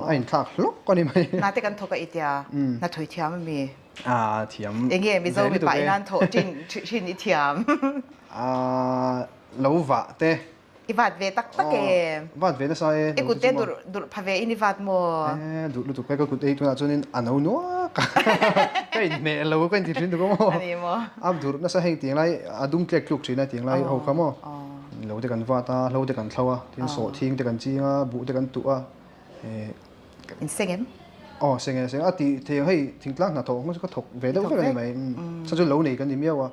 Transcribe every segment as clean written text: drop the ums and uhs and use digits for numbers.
A inthlak hlawk a ni mai. Hna te kan thawk a i tia, hna thawi thiam a mi? A thiam. Enge Mizo mipa in an thawh thin thin i thiam? A lo vah te. I vat ve tak tak em? Vat ve nasa e. I kut te dur dur pha ve in i vat maw? E duh lutuk e ka kut ei tunah chuanin a no nuak a. Ka inhmeh lo ka inti thin tuk a maw? A ni maw? A dur nasa heng tiang lai a dum tlek tluk thin a tiang lai ho kha maw? Lo te kan vat a, hlo te kan thlo a, tin sawhthing te kan ching a, buh te kan tuh a. In seng em? Aw seng e, seng a ti thei ang hei thingtlang hna thawk chu ka thawk ve deuh vek a ni mai. Chhan chu lo nei kan ni miau a.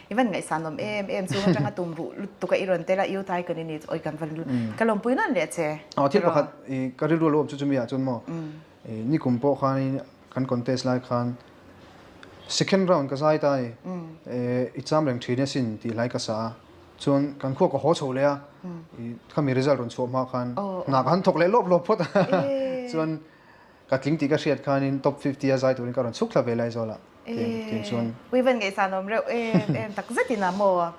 I van ngaihsan awm em em chu atanga tum ruh lutuk a i rawn tel a U Tai kan i ni chu oi kan van ka lawmpui nawn leh che. Aw thil pakhat i ka rilru a lo awm chu chumi ah chuan maw nikum pawh khanin kan contest lai khan second round ka zai ta a ni. I cham reng thin asin tih hlai ka sa a. Chuan kan khua ka haw chho leh a, khami result rawn chhuah hma khan hna ka han thawk leh lawp lawp phawt a. Chuan ka tling tih ka hriat khanin top 50 a zai turin ka rawn chhuk thla ve lai zawl a tiang chuan. Ui van ngaihsan awm reuh em em tak zetin a maw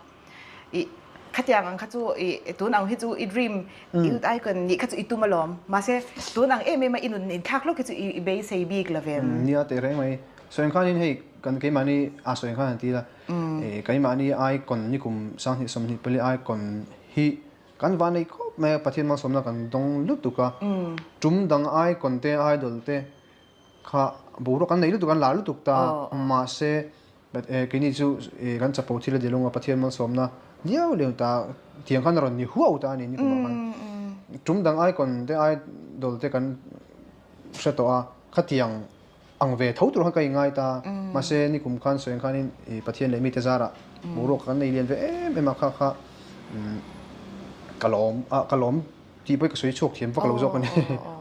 i khatiang ang kha chu i tun ang hi chu i dream youth icon nih kha chu i tum alawm mahse tun ang em em a i nun inthlak hlawk hi chu i beisei bik lovem. Nia teh reng mai. Sawi ang khanin hei kan keimahni a sawi ang khan han ti ila Keimahni icon nikum 2024 icon hi kan van nei khawp mai a, Pathian malsawmna kan dawng lutuk a, tum dang icon te idol te kha boruak an nei lutuk an lar lutuk ta, mahse keini chu kan chapo thil a ni lung a, Pathian malsawmna liau liau ta tiang khan a rawn ni huau ta a ni nikum ah khan tum dang icon te idol te kan hre tawh a, khatiang ang ve tho tur khan ka inngai ta. Mahse nikum khan sawi ang khanin i Pathian leh mite zarah boruak kan nei lian ve em em a kha kha ka lawm a ka lawm tih pawh hi ka sawi chhuak thiam vak lo zawk a ni.